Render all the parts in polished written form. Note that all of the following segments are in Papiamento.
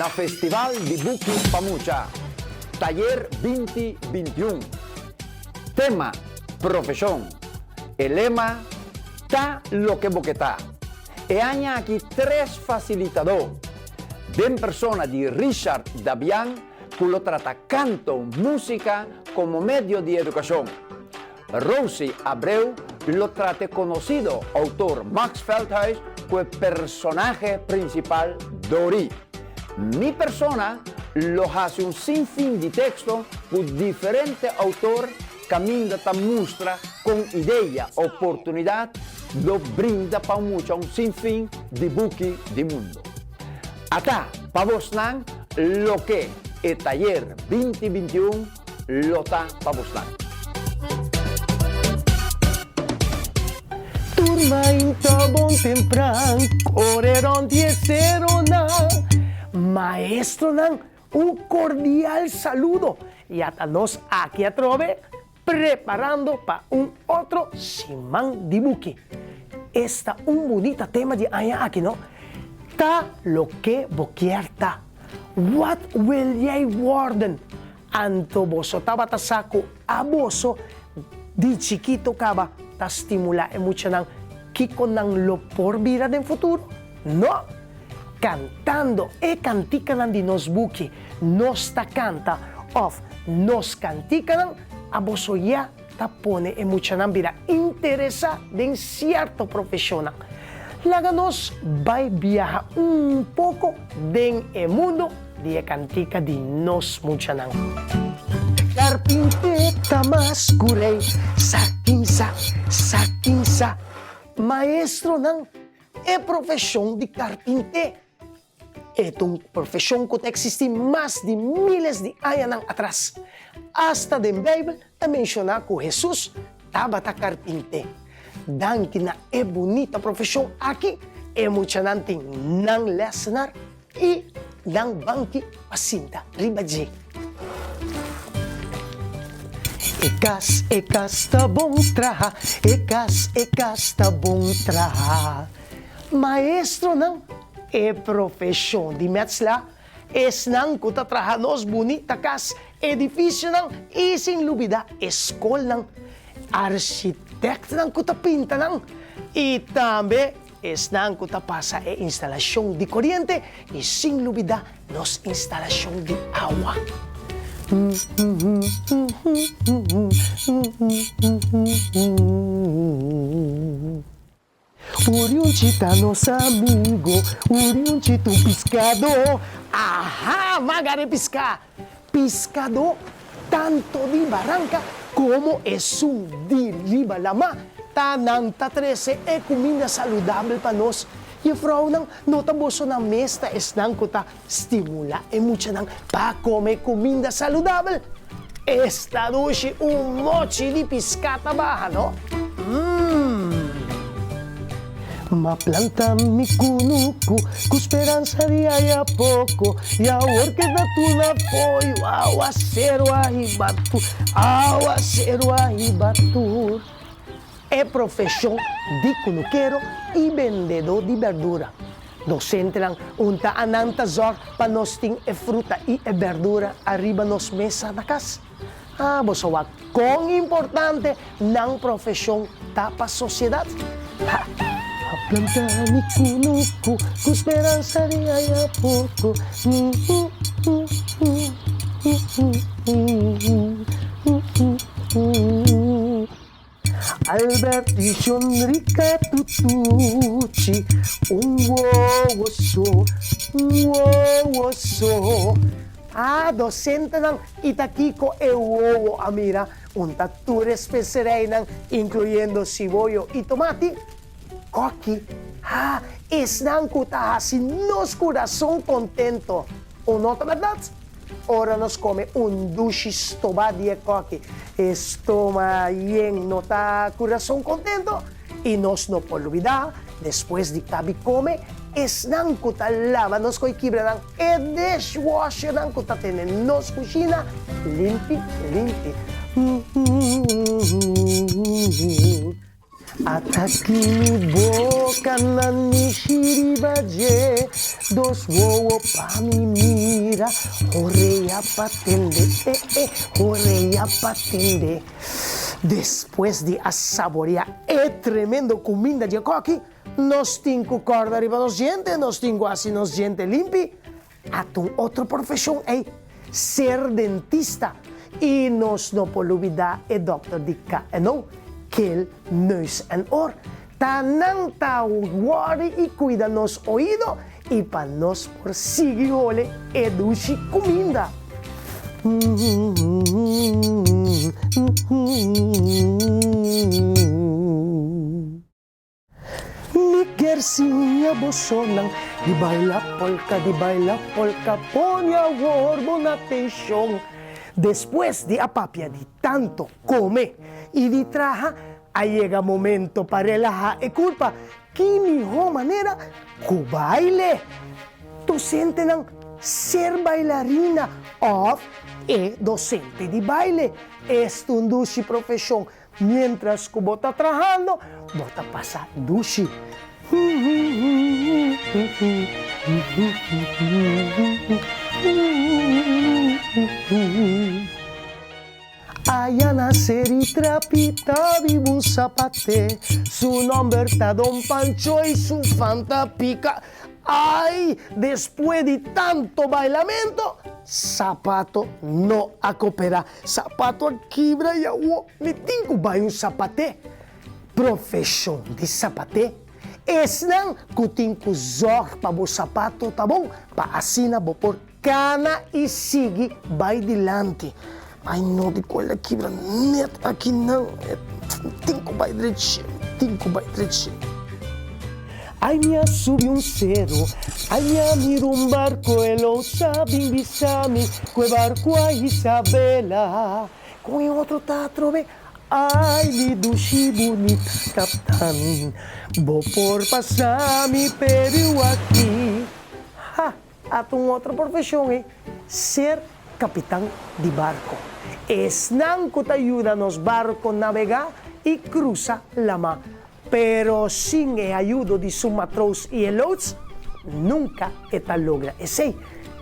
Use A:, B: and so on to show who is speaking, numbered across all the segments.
A: na Festival di Buki pa Mucha, Tayer binti bintiun. Tema, Profeshon. E lema, Ta loke bo ke ta. E aña aki tres fasilitadó, den persona di Richard Dabian ku lo trata kanto, músika komo medio di edukashon. Rosie Abreu lo trata e konosido outor Max Veldhuis ku e personahe prinsipal Dori. Mi persona lo hasi un sinfin di teksto ku diferente outor kaminda ta mustra kon idea, oportunidat lo brinda pa un mucha un sinfin di buki di mundo. Ata pa bosnan loke e tayer binti bintiun lo ta pa bosnan.
B: Tur mainta bon tempran, kore rònt di e seronan. Maestronan, un kordial saludo i ata nos aki atrobe preparando pa un otro siman di buki. Esta un bunita tema di aña aki, no? Ta loke bo kier ta. Wat wil jij worden? Anto boso tabata sa ku a boso di chikito kaba ta stimulá e muchanan kiko nan lo por bira den futuro? No! Kantando e kantikanan di nos buki Nos Ta Kanta òf Nos Kantikanan, a boso ya ta pone e muchanan bira interesá den sierto profeshonnan. Laga nos bai biaha un poko den e mundu di e kantika di nos muchanan. Karpinté ta mas ku rei, sa kin sa, sa kin sa. Maestronan, e profeshon di karpinté E ta un profeshon ku ta eksistí mas di míles di añanan atras. Asta den Beibel ta menshoná ku Hesus tabata karpinté. Danki na e bunita profeshon aki, e muchanan tin nan lèsenar i nan banki pa sinta riba dje. E kas, e kas ta bon traha, e kas, e kas ta bon traha. Maestronan, e profeshon di metsla, esnan ku ta traha nos bunita kas, edifisionan i sin lubidá e skolnan, arsitèktnan ku ta pinta nan i tambe esnan ku ta pasa e instalashon di koriente i sin lubidá nos instalashon di awa. Uriunchi ta nos amigo, Uriunchi ta un piskadó. Aha! Magare piská! Piskadó tanto di baranka komo esun di riba lamá ta nan ta trese e kuminda saludabel pa nos. Jefrounan, no ta bosonan mes ta esnan ku ta stimulá e muchanan pa kome kuminda saludabel? Esta dushi un mochi di piská ta baha, no? Mmm! M'a planta mi kunuku ku speransa di haya poko i awor ke ta tuna foyu awaseru a hiba tur, awaseru a hiba tur. E profeshon di kunukero i bendedó di bèrdura. Dosentenan un ta anan ta zòrg pa nos tin e fruta i e bèrdura ariba nos mesa na kas. Ah, boso wak kon importante nan profeshon ta pa sosiedat. Ha! A planta mi kunuku ku speransa di haya poko. Albert i Shonrika Tutuchi, un wowo so, un wowo so. Ah, dosentenan, i ta kiko e wowo a mira? Un ta tur e spesereinan, inkluyendo siboyo i tomati? Koki, ah, esnan ku ta hasi nos kurason kontento. O no ta bèrdat? Ora nos kome un dushi stobá di e kòki, e stoma yen no ta kurason kontento. I nos no por lubidá, despues di kabi kome, esnan ku ta laba nos koi kibranan, e dishwashernan ku ta tene nos kushina limpi limpi. A. Ataki mi boka nan mishi riba dje, Dos wowo pa mi mira, horea pa tende, eh eh, horea pa tende. Despues di a saborea e tremendo kuminda dje koki, nos tin ku kòrda riba nos djente, nos tin ku hasi nos djente limpi. Ata un otro profeshon ei, ser dentista. I nos no por lubidá e dòkter di KNO, keel, neus en oor. Ta nan ta wòri i kuida nos oido i pa nos por sigui hole e dushi kuminda. Mi kier siña bosonan di baila polka, di baila polka, pone awor bon atenshon. Despues di a papia di tanto kome i di traha, a yega momento pa relaha e kurpa. Ki mihó manera ku baile! Dosentenan ser bailarina òf e dosente di baile. Esta un dushi profeshon. Miéntras ku bo ta trahando, bo ta pasa dushi. Aya na seri trapi ta biba un sapate, su nomber ta Don Pancho y su fanta pica. Ay, despues di tanto bailamento, sapato no a copera. Sapato a kibra y awo mi tin cu bai un sapate. Profesion di sapate, esnan cu tin cu zorg pa bo sapato ta bon, pa asina bo por cana y sigui bai dilanti. Ay no, di cual a kibra net akinan, mi tin cu bai drechi, mi tin cu bai drechi. Ay mi a subi un sero, ay mi a mira un barco, e lo sa bin bisa mi cu e barco a hisa bela. Con e otro ta atrobe, ay mi dushi bunita captan, bo por pasa mi periu aki. Ha! Ata un otro profesion ei, ser kapitan di barko. Esnan ku ta yuda nos barko nabegá i krusa lamá. Pero sin e ayudo di su matroos i e loods, nunka e ta logra esei.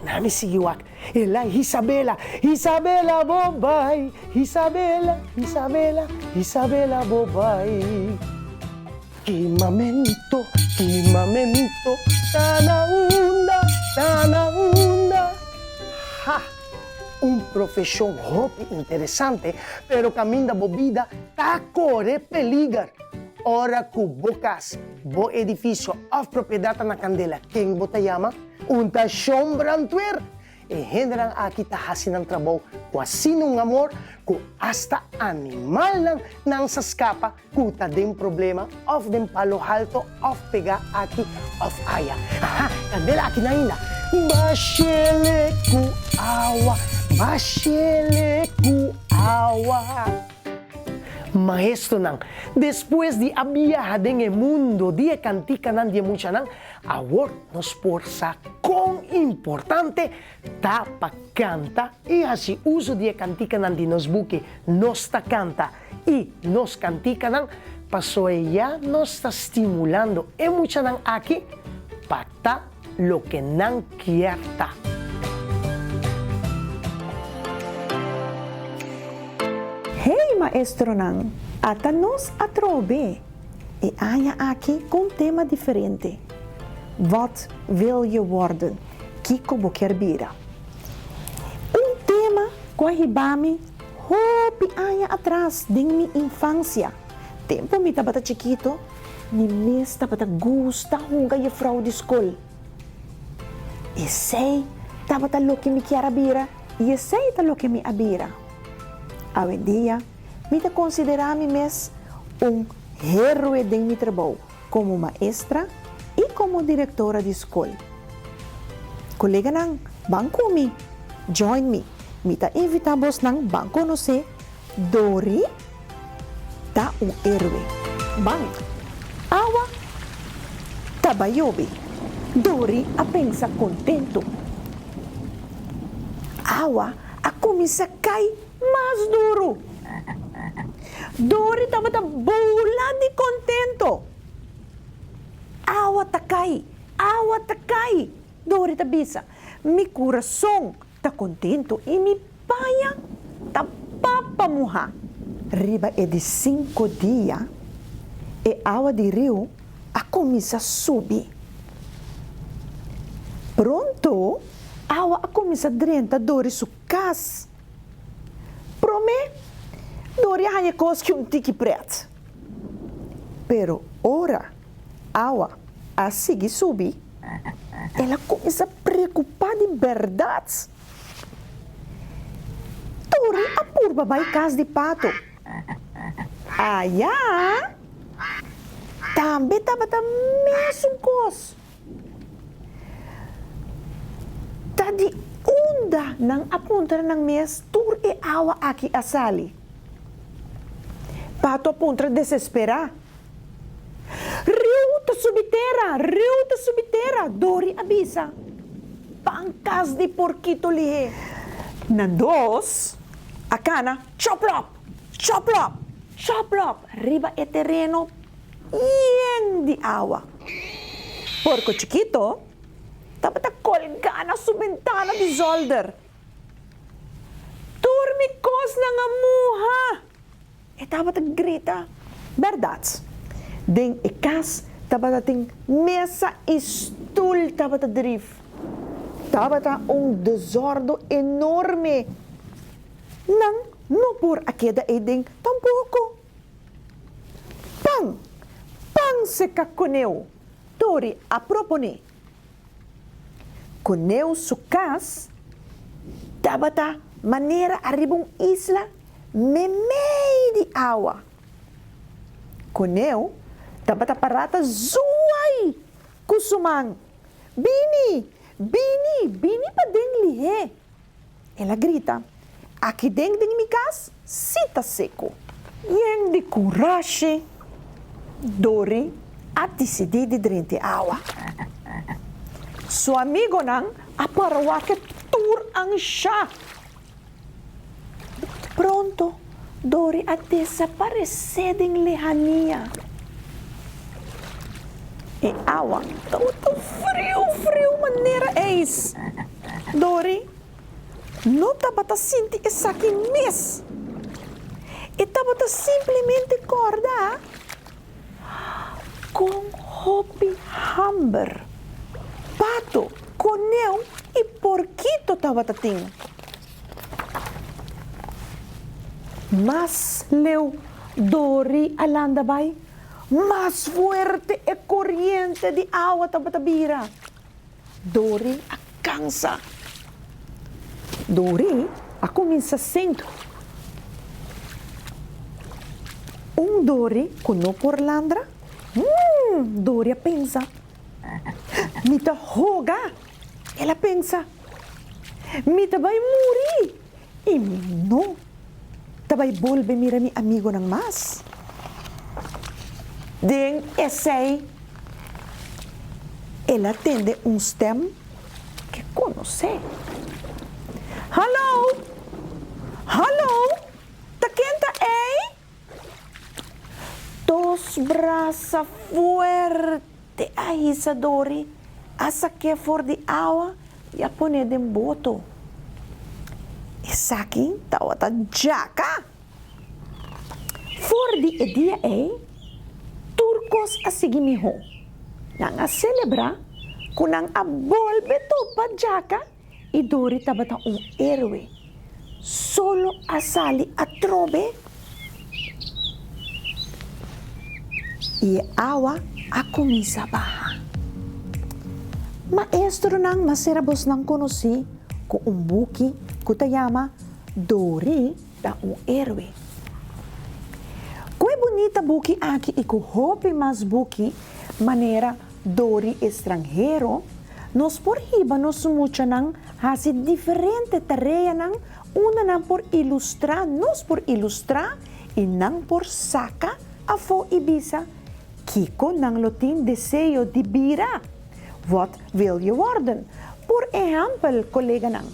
B: Nami sigui wak. El a Isabela, Isabela bo bai, Isabela, Isabela, Isabela bo bai. Kimamento, kimamento, ta na unda, ta na unda. Ha! Un profeshon hopi interesante, pero kaminda bo bida ta kore peliger. Ora ku bo kas, bo edifisio òf propiedat ta na kandela, ken bo ta yama? Un ta shon brantwer! E hendenan aki ta hasi nan trabou ku asina un amor ku asta animalnan nan sa skapa ku ta den problema òf den palo halto òf pegá aki òf aya. Aha, kandela aki nan ainda. Bashele ku awa, bashele ku awa. Maestronan, despues di a biaha den e mundo di e kantikanan di e muchanan, awor nos por sa kon importante ta pa kanta i hasi uso di e kantikanan di nos buki Nos Ta Kanta i Nos Kantikanan, pasobra ya nos ta stimulando e muchanan aki pa ta loke nan kier ta.
C: Hey maestronan, ata nos atrobe e aña aki ku un tema diferente, Wat wil je worden? Kiko bo kier bira? Un tema ku a hiba mi hopi aña atras den mi infansia. Tempu mi tabata chikito, mi mes tabata gusta hunga jefrou di skol. Esei tabata loke mi kier a bira i esei ta loke mi a bira. Awendia mi ta konsiderá mi mes un héroe den mi trabou komo maestra i komo direktora di skol. Koleganan, ban ku mi! Join mi! Mi ta invitá bosnan ban konosé Dori ta un héroe. Ban! Awa ta bai yobe! Dori a pensa kontentu. Awa a kuminsá kai mas duru. Dori tabata bula di kontentu. kai! Awa ta kai! Dori ta bisa. Mi kurason ta kontentu i mi paña ta papa muhá. Riba e di sinku dia, e awa di riu a kuminsá subi. Pronto, awa a kuminsá drenta Dori su kas. Promé, Dori a haña kos ki un tiki prèt. Pero ora awa a sigui subi, el a kuminsá preokupá di bèrdat. Dori a purba bai kas di Pato. Ayá tambe tabata mesun kos. Ta di unda nan a puntra nan mes tur e awa aki a sali? Pato a puntra desesperá. Riu ta subi tera! Riu ta subi tera! Dori a bisa. Ban kas di porkito lihé. Nan dos a kana chòplòp, chòplòp, chòplòp riba e tereno yen di awa. Porco Chikito tabata colgá na su bentana di zolder. Tur mi cosnan a muha! E tabata grita. Berdad, den e cas tabata tin mesa i stoel tabata drif. Tabata un desordo enorme. Nan no por a keda eiden tampoco. Pan! Pan seka Koneu! Tori a proponé. Koneu su kas tabata manera ariba un isla meimei di awa. Koneu tabata pará ta zuai ku su man. Bini! Bini! Bini paden lihé! El a grita, Aki den den mi kas si ta seku. Yen di kurashi, Dori a disidí di drenta e awa. Su amigonan a para wak e tur anshá. Pronto Dori a desaparesé den lehania. E awa tabata friu friu manera eis. Dori no tabata sinti esaki mes. E tabata simplemente kòrda kon hopi hamber, pato, koneu i porkito tabata tin. Mas leu Dori a landa bai, mas fuerte e koriente di awa tabata bira. Dori a kansa. Dori a kuminsá sink. Un Dori ku no por landra? Hmm, Dori a pensa. Mi ta hoga, el a pensa. Mi ta bai muri i mi no ta bai bolbe mira mi amigonan mas. Den esei el a tende un stem ke konosé. Hallo! Hallo! Ta ken ta ei? Dos brasa fuerte a hisa Dori, a sak'é for di awa i a pon'é den boto. Esaki tabata djaka! For di e dia ei, tur kos a sigui mihó. Nan a selebrá ku nan a bolbe topa djaka i Dori tabata un héroe. Solo a sali atrobe i e awa a kuminsá baha. Maestronan masera bosnan konosí ku un buki ku ta yama Dori ta un héroe. Ku e bunita buki aki i ku hopi mas buki manera Dori Estranhero, nos por hiba nos muchanan hasi diferente tareanan unda nan por ilustrá, nos por ilustrá i nan por saka afó i bisa kiko nan lo tin deseo di bira. Wat wil je worden? Por ehèmpel, koleganan,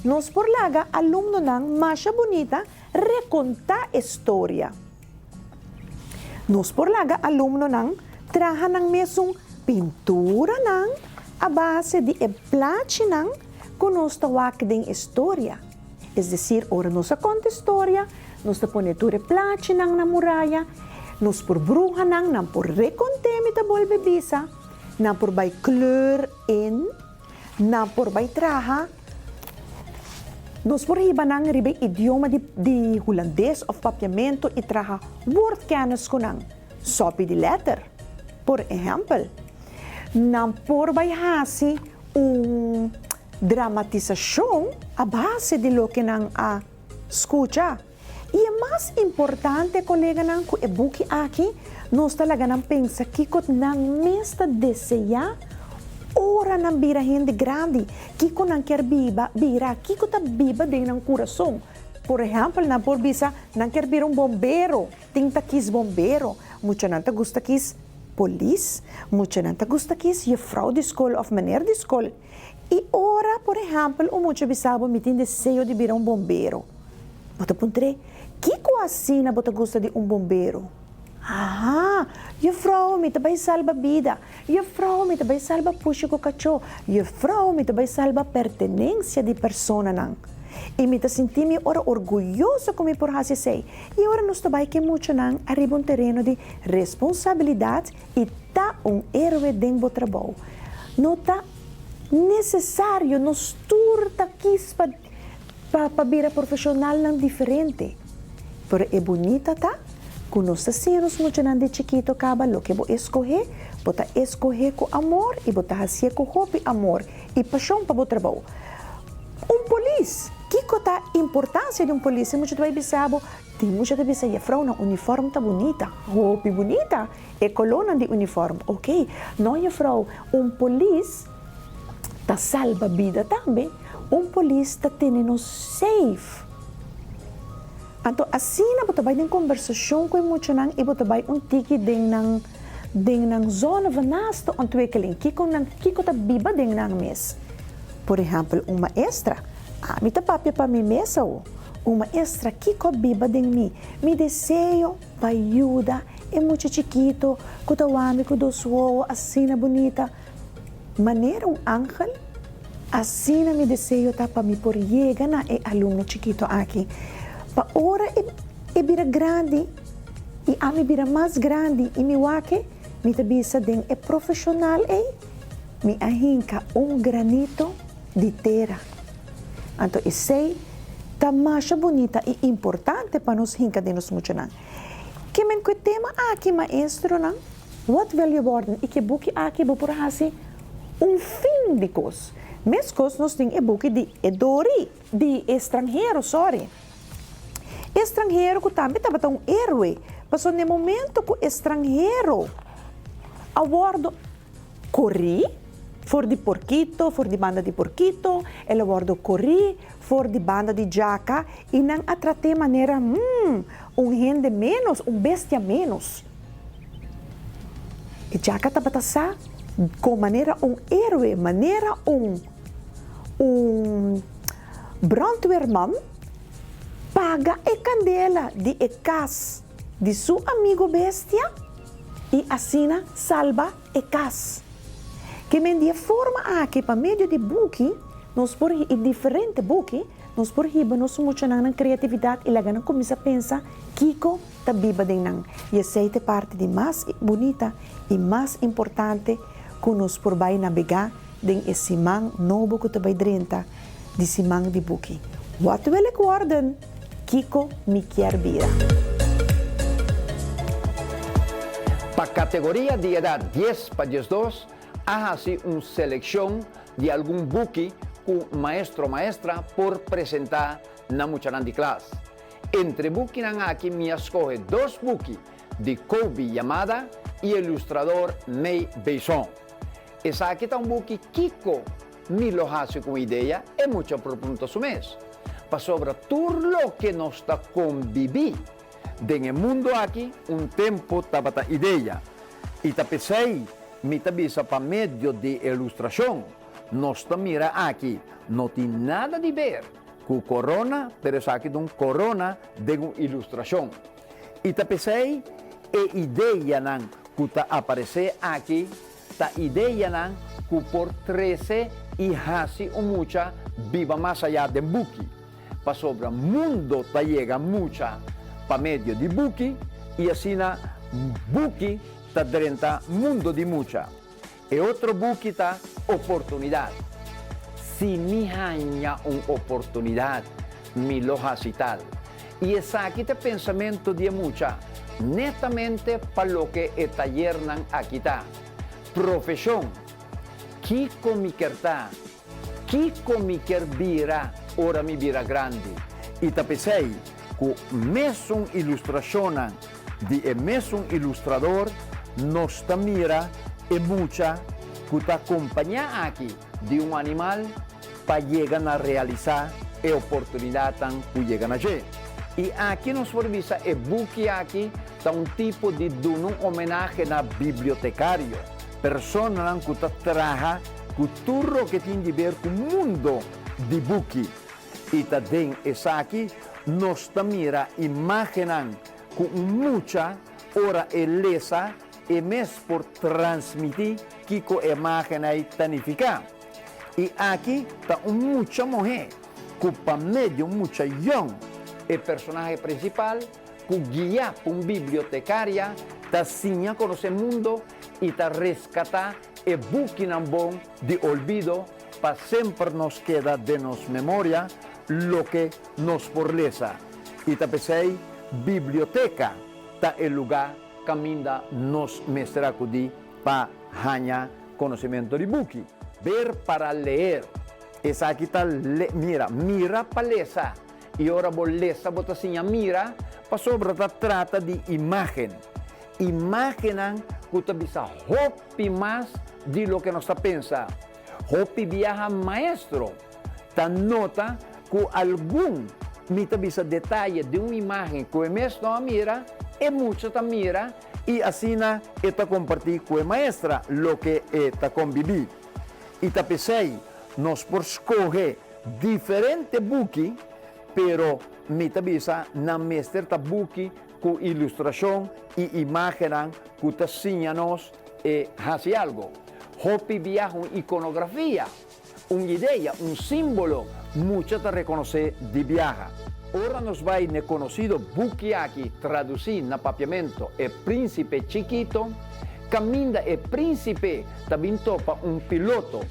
C: nos por laga alumnonan masha bunita rekontá e storia. Nos por laga alumnonan traha nan mesun. pinturanan a base di e plachinan ku nos ta wak den e storia. Es desir, ora nos a konta e storia, nos ta pone tur e plachinan na muraya, nos por bruha nan, nan por rekont'é, mi ta bolbe bisa, nan por bai kleur in, nan por bai traha. Nos por hiba nan riba e idioma di di hulandes òf papiamentu i traha woordkennis ku nan, sòpi di lèter, por ehèmpel. Nan por bai hasi un dramatisashon a base di loke nan a skucha. I e mas importante, koleganan, ku e buki aki nos ta laga nan pensa kiko nan mes ta deseá ora nan bira hende grandi, kiko nan kier biba, bira, kiko ta biba den nan kurason. Por ehèmpel, nan por bisa nan kier bira un bombero, tin ta kis bombero, muchanan ta gusta kis polis, muchanan ta gusta kis jefrou di skol òf meneer di skol. I ora, por ehèmpel, un mucha bisa bo mi tin deseo di bira un bombero, bo ta puntr'é, Kiko asina bo ta gusta di un bombero? Aha, jufrou, mi ta bai salba bida. Jufrou, mi ta bai salba pushi ku kachó. Jufrou, mi ta bai salba pertenensia di personanan. I mi ta sinti mi ora orguyoso ku mi por hasi esei. I ora nos ta bai ku e muchanan ariba un tereno di responsabilidat i ta un héroe den bo trabou. No ta nesesario nos tur ta kis pa pa bira profeshonalnan diferente. Pero e bunita ta ku nos ta siña nos muchanan di chikito kaba loke bo eskohé, bo ta eskohé ku amor i bo ta hasié ku hopi amor i pashon pa bo trabou. Un polis! Kiko ta importansia di un polis? E mucha ta bai bisa bo, tin mucha ta bisa, Jefrou, nan uniform ta bunita. Hopi bunita! E kolónan di uniform, ok. No, jefrou, un polis ta salba bida tambe. Un polis ta tene nos safe. Anto asina bo ta bai den kombersashon ku e muchanan i bo ta bai un tiki den nan den nan zona van naaste ontwikkeling, kiko nan kiko ta biba den nan mes. Por ehèmpel, un maestra, ami ta papia pa mi mes awo, un maestra kiko a biba den mi, mi deseo pa yuda e mucha chikito ku ta wami ku dos wowo asina bunita, manera un angel, asina mi deseo ta pa mi por yega na e alumno chikito aki, pa ora e e bira grandi i ami bira mas grandi i mi wak e, mi ta bisa den e profeshonal ei mi a hinka un granito di tera. Anto esei ta masha bunita i importante pa nos hinka den nos muchanan. Ke men ku e tema aki, maestronan? Wat wil je worden? I ku e buki aki bo por hasi un fin di kos. Meskos nos tin e buki di e dori, di e stranhero, sorry. E stranhero ku tambe tabata un héroe, pasobra na e momento ku e stranhero a wòrdu korí for di porkito, for di banda di porkito, el a wòrdu korí for di banda di djaka i nan a trat'é manera, hmm, un hende ménos, un bestia ménos. E djaka tabata sa kon manera un héroe, manera un un brandweerman paga e kandela di e kas di su amigu bestia i asina salba e kas. Ke men di e forma aki pa medio di buki nos por i diferente buki nos por hiba nos muchanan nan kreatividat i laga nan kuminsá pensa kiko ta biba den nan. I esei ta e parti di mas bunita i mas importante ku nos por bai nabegá den e siman nobo ku ta bai drenta di siman di buki. Wat wil ik worden? Kiko mi kier bira?
A: Pa kategoria di edat dies pa 12 a hasi un selekshon di algun buki ku maestro maestra por presentá na muchanan di klas. Entre bukinan aki mi a skohe dos buki di Kobe Yamada i ilustrador May Beison. Esaki ta un buki kiko Mi lo hasi ku un idea, e mucha por punta su mes. Pasobra tur loke nos ta kombibí den e mundu aki un tempu tabata idea. I ta p'esei mi ta bisa pa medio di e ilustrashon nos ta mira aki no tin nada di ber ku korona, pero esaki ta un korona den un ilustrashon. I ta p'esei e ideanan ku ta aparesé aki. Ta ideanan ku por trese i hasi un mucha biba mas ayá den buki. Pasobra mundo ta yega mucha pa medio di buki i asina buki ta drenta mundo di mucha. E otro buki ta Oportunidat. Si mi haña un oportunidat, mi lo hasi tal. I esaki ta e pensamentu di e mucha, netamente pa loke e tayernan aki ta. Profeshon, Kiko mi ker ta? Kiko mi ker bira ora mi bira grandi? I ta p'esei ku mesun ilustrashonnan di e mesun ilustrador nos ta mira e mucha ku ta kompañá aki di un animal pa yega na realisá e oportunidatnan ku yega na dje. I aki nos por bisa e buki aki ta un tipo di duna un homenahe na bibliotekario, personanan ku ta traha ku tur loke tin di ber ku mundo di buki. I ta den esaki nos ta mira imágennan ku un mucha ora e lesa e mes por transmití kiko e imágen ei ta nifiká. I aki ta un mucha muhé ku pa medio un mucha yòn, e personahe prinsipal, ku guiá pa un bibliotekaria ta siña konosé mundo i ta reskatá e bukinan bon di olvido pa semper nos keda den nos memoria loke nos por lesa. I ta p'esei biblioteka ta e lugá kaminda nos mester akudí pa haña konosementu di buki. Ver para leer. Esaki ta le, mira, mira pa lesa. I ora bo lesa bo ta siña mira, pasobra ta trata di imágen. Imágennan ku ta bisa hopi mas di loke nos ta pensa. Hopi biaha maestro ta nota ku algun mi ta bisa detaye di un imágen ku e mes no a mira, e mucha ta mira i asina e ta kompartí ku e maestra loke e ta kombibí. I ta p'esei nos por skohe diferente buki, pero mi ta bisa nan mester ta buki ku ilustrashon i imágennan ku ta siña nos e hasi algo. Hopi biaha un ikonografia, un idea, un símbolo mucha ta rekonosé di biaha. Ora nos bai n'e konosido buki aki tradusí na papiamento E Príncipe Chiquito, kaminda e prínsipe ta bin topa un piloto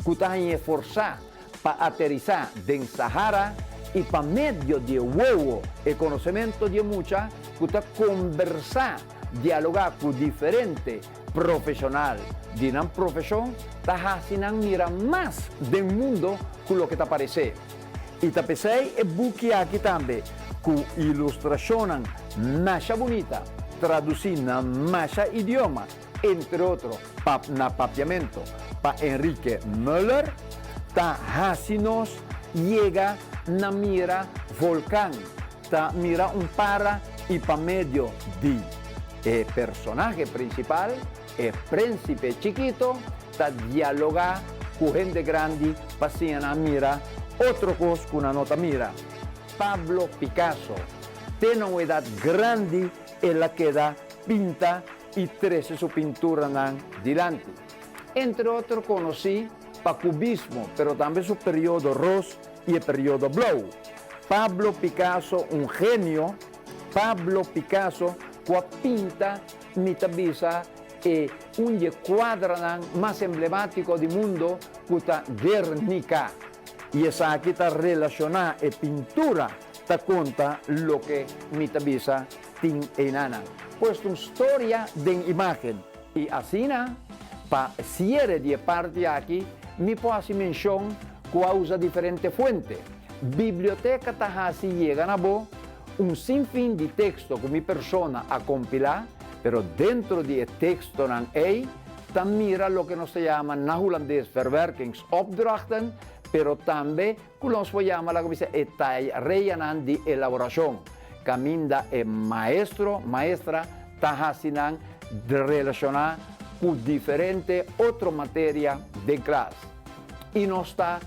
A: ku ta hañ'é forsá pa aterisá den Sahara i pa medio di e wowo e konosementu di e mucha ku ta kombersá, dialogá ku diferente profeshonal di nan profeshon ta hasi nan mira mas den mundo ku loke ta paresé. I ta p'esei e buki aki tambe ku ilustrashonnan masha bunita tradusí na masha idioma, entre otro pa na papiamento pa Enrique Muller, ta hasi nos yega na mira volkan, ta mira un para i pa medio di e personahe prinsipal, e Prínsipe Chikito, ta dialogá ku hende grandi pa siña nan mira otro kos ku nan no ta mira. Pablo Picasso, te na un edat grandi el a keda pinta i trese su pinturanan dilanti. Entre otro konosí pa kubismo, pero tambe su periodo ros i e periodo blou. Pablo Picasso un genio, Pablo Picasso ku a pinta mi ta bisa e un di e kuadranan mas emblemátiko di mundo ku ta Guernica. I esaki ta relashoná e pintura ta konta loke mi ta bisa tin einanan. Pues ta un storia den imágen. I asina, pa siere di e parti aki, mi por hasi menshon ku a usa diferente fuente. Biblioteka ta hasi yega na bo un sinfin di teksto ku mi persona a kompilá, pero dentro di e tekstonan ei ta mira loke nos ta yama na hulandes verwerkingsopdrachten, pero tambe ku nos por yama laga bisa e tareanan di elaborashon, kaminda e maestro, maestra ta hasi nan relashoná ku diferente otro materia den klas. I nos ta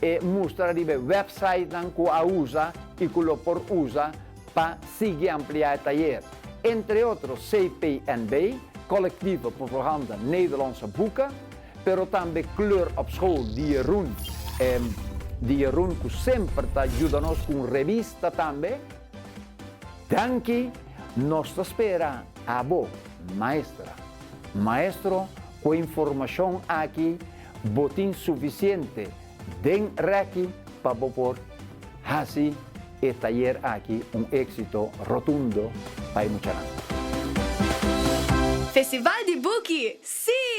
A: e mustra riba e websitenan ku a usa i ku lo por usa pa sigui ampliá e tayer. Entre otro CPNB. Collectieve Propaganda Nederlandse Boeken, pero tambe Kleur op School di Jeroen, di Jeroen ku semper ta yuda nos ku un revista tambe. Danki, nos ta spera abo, maestra, maestro, ku e informashon aki bo tin sufisiente den rèki pa bo por hasi e tayer aki un éksito rotundo pa e muchanan.
D: Festival di Buki! Sí!